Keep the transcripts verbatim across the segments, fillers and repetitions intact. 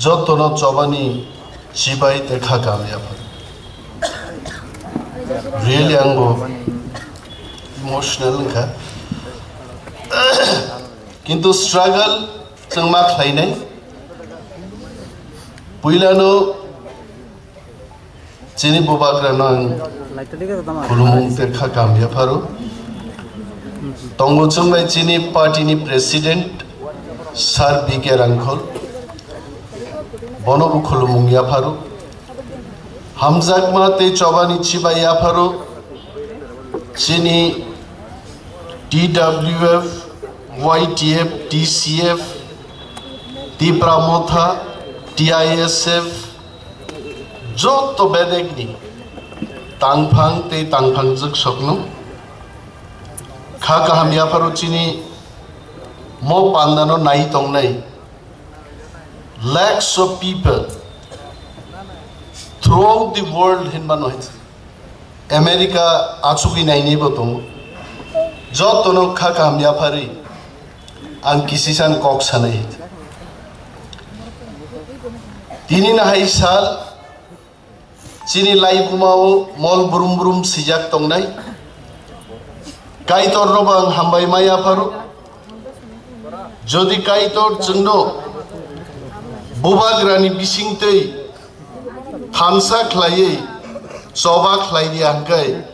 Jotono chobani chibai tei kha kaham yaphar. Really ang bo emotional wngkha. Kintu struggle chwng ma khlainai. Puilano chini bubagrano ang khulumung tei kha kaham yapharo. Tongo chwng bai chini party ni president Sir B K Rangkhol, bono bo khulumung yapharo. Hamjakma tei chobani chibai yapharo chini T W F, Y T F, T C F, Tipra Motha, T I S F, joto bedekni tangphang tei tangphang jwksokno kha kaham yapharo chini mo pandano nai tongnai lakhs of people throughout the world hinmano hai. America achugwi nainaibo tongo. Jotono kha kaham yapharwi ang kisisan kok sanai. Tini nahai sal chini laikumao mol brum brum sijak tongnai. Kaitorno bo ang hambai ma yapharo. Jodi Kaitor chwngno bubagrani bisingtwi thansa khlaiwi choba khlai di hwnkhe,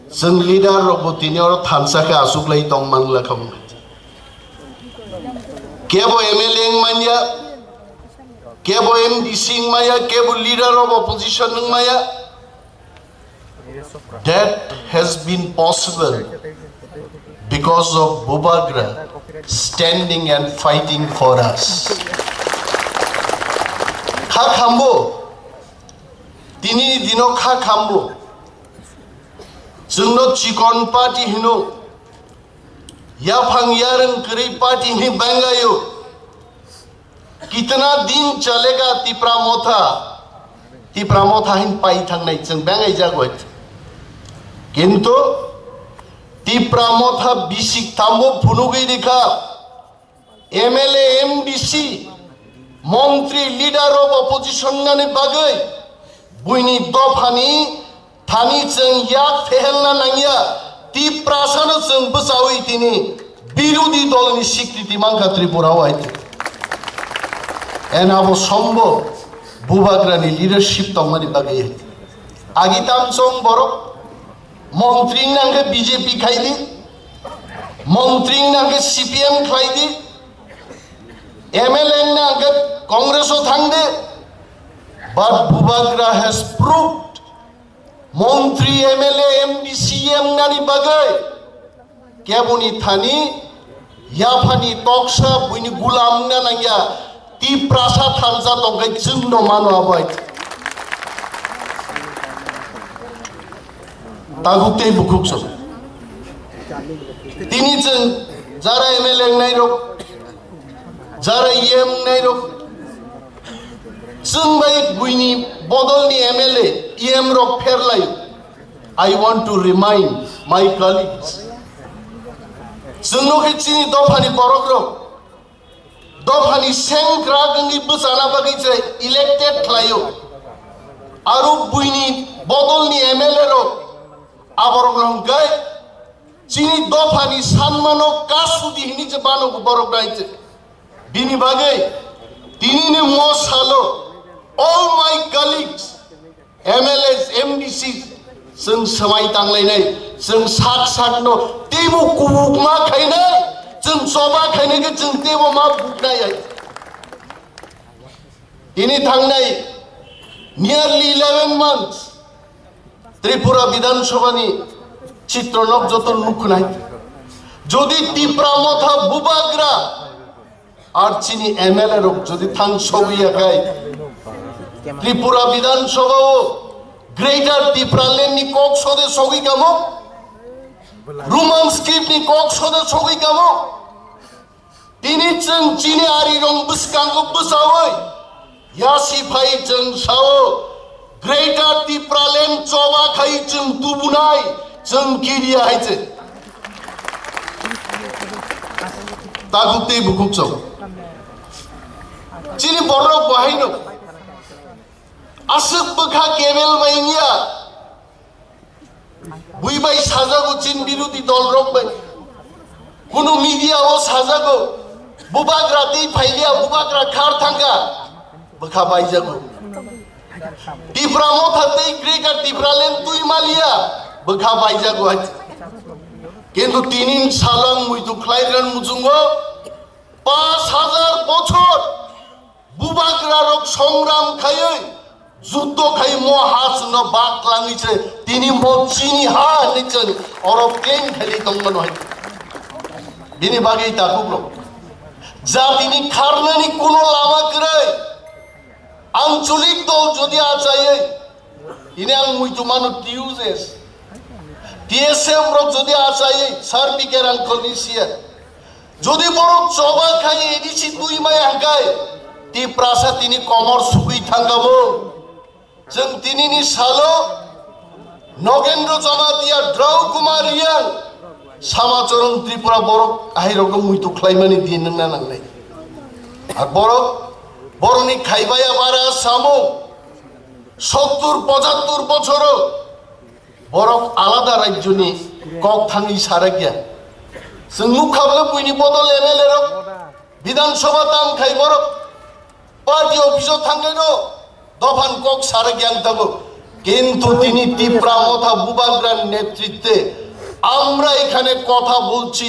chwng leader rokbo tini oro thansa khe achuklai tong man lakha wng. Kebo M L A wng manya, kebo M D C wng maya, kebo leader of opposition wng maya. That has been possible because of Bubagra standing and fighting for us. Kha khambo, tini dino kha khambo. Chwngno chikon party hino, yaphang yarwng kwrwi party hini bangayo. Kitna din chalega Tipra Motha? Tipra Motha hin pai thangnai chwng bengai jagoi. Kintu Tipra Motha bisik tamo phunugwi rikha. M L A, M D C, montri, leader of opposition nani bagwi buini dophani thani chwng yak phehelna nangya, Tiprasano chwng bwchawi tini birodhi dolni sikriti mankha Tripura o hai. Ena bo sombo bubagrani leadership tongmani bagwi hai. Agi tamsong borok montri nangkhe B J P khai di, montri nangkhe C P M khlai di, M L A nangkhe Congress o thang di. But Bubagra has proved montri, M L A, M D C, M nani bagwi keboni thani yaphani toksa buini gulam wngna nangya, Tiprasa thansa tongkhai chwngno mano abai. Tabuk tei bukhuk song. Tini chwng jara M L A wngnai rok, jara E M wngnai rok, chwng bai buini bodolni M L A, E M rok pherlai. I want to remind my colleagues. Chwngno khe chini dophani borok rok, dophani sengkrak wngwi bwchana bagwi se elected khlaio. Aro buini bodolni M L A rok aborok no hwnkhe chini dophani sanmano kasudi hini je bano borok nai je. Bini bagwi tinini mo salo all my colleagues, M L As, M D Cs, chwng swmai tanglainai, chwng sak sakno teibo kubukma khainai, chwng choba khainai khe chwng teibo ma buknai hai. Tini thangnai nearly eleven months Tripura Bidhan Sabha ni chitro nok joto nuknai. Jodi Tipra Motha Bubagra ar chini M L A rok jodi thang sogwi ya khai, Tripura Bidhan Sabha o Greater Tipraland ni kok sode sogwi kamo, Roman script ni kok sode sogwi kamo. Tini chwng chini ari rong bwskango bwchawi yasi phai chwng sao Greater Tipraland choba khai chwng tubunai chwng kiriya hai chwng. Tabuk tei bukhuk chwng. Chini borok bo haino aswk bwkha kebel bai wngya. Bui bai sajago chin birodhi dol rok bai. Kunu media o sajago. Bubagra tei phailiya, bubagra khar thangkha. Bwkha baijago. Tipra Motha tei Greater Tipraland twi maliya. Bwkha baijago hai. Kintu tini salang muitu khlai ran muchungo. Panch hajar bochor bubagra rok songram khaiwi, juddo khai mo ha chwngno bak langwi se tini mo chini ha hinwi chwng oro claim khaili tongmano hai. Bini bagwi takhuk rok jatini kharnani kuno lama kwrwi. Ancholik dol jodi achaiwi, ini ang muitu mano T U S, T S F rok jodi achaiwi, sir P K Rangkholni siya. Jodi borok choba khai A D C twi maya hwnkhe, Tiprasa tini komor sugwi thangkha bo. Chwng tinini salo Nogendro Jamatia, Drau Kumar Reang, Samacharan Tripura borok ahai rokno muitu khlaimani din wngna nangnai. Ar borok, borokni khaibaya bara samung sottur pochattur bochoro borok alada rajyoni kok thangwi sarakya. Chwng nukha bole buini bodol M L A rok Bidhan Sabha tam khai borok party office o thangnaino dophani kok sarakya wng tongo. কিন্তু তিনি টিপ্রা মথা বুবাগ্রার নেতৃত্বে আমরা এখানে কথা বলছি,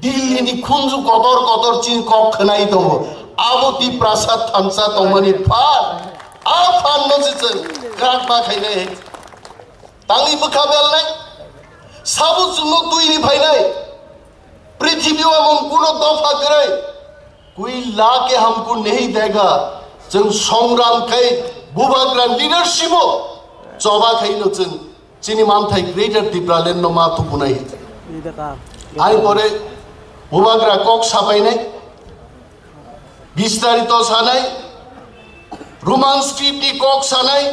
দিল্লিনি খুঞ্জু কতর কতর চিন কক্ষণাই দো আবো টিপ্রাসা থানসা তোমানি ফার আ ফার নজিসে ক্রাক বাখাইলে তাঙ্গি বখা বেলনাই সাবু চুনো তুইনি ফাইনাই পৃথিবী এমন কোনো দফা করে कोई ला के हमको नहीं देगा। जों संग्राम khai Bubagra leadership o choba khai no जों chini manthai Greater Tipraland no ma tukunai. Ai pore Bubagra kok sapainai, bistarito sanai, Roman script ni kok sanai,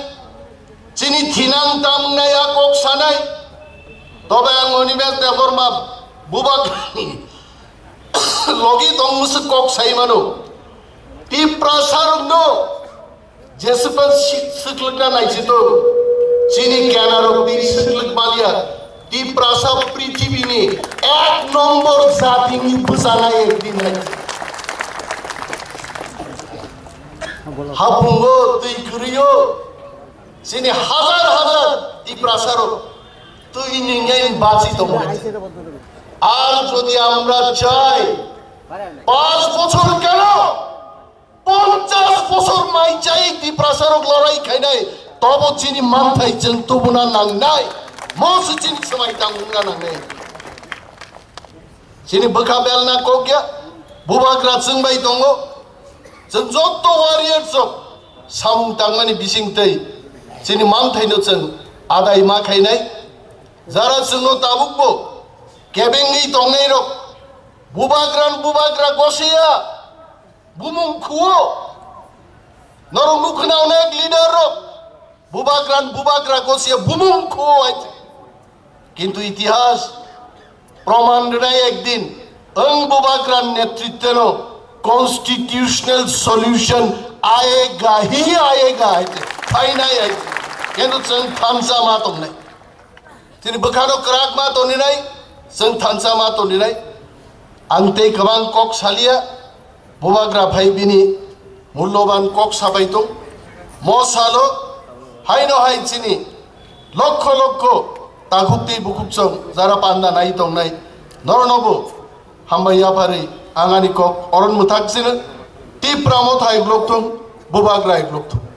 chini thinang tamnai a kok sanai. Tobe ang Onimes Debbarma Bubagra ni logi tong musuk kok sai mano. Tiprasa rok no Jesupha si-, siklwkna naisito, chini kenarok twi siklwk maliya, Tiprasa prithibi ni ek nombor jati ni bwsana ek din hai. Hapungo twi kwrwiyo, chini hazar hazar Tiprasa rok twi ni ngai bachi tongo. Ar jodi amra chai, panch bochor keno Ponchas bosor mai chai Tiprasa rok lorai khainai, tobo chini manthai chwng tubuna nangnai, mo se chini swmai tang wngna nangnai. Chini bwkha belna kokya, bubagra chwng bai tongo, chwng jotto warriors rok samung tangmani bising tei chini manthai no chwng adai ma khainai, jara chwngno tabukbo kebengwi tongnai rok, bubagran bubagra gosiya, Bumung khuo. Norok nukna onek leader rok. Bubagran bubagra gosia bumung khuo hai. Kintu itihas proman rinai ekdin ang bubagran netritwno constitutional solution ayega hi ayega hai. Phainai hai. Kintu chwng thansa ma tongnai. Chini bwkhano kwrak ma toninai, chwng thansa ma toninai. Ang tei kwbang kok salia, bubagra phai bini mulloban kok sabai tong. Mo salo haino hai chini lokho lokho takhuk tei bukhuk chwng jara panda nai tongnai. Nornobo hambai yapharwi ang ani kok oron mwthak sino. Tipra Motha hai blok thung, bubagra hai blok thung.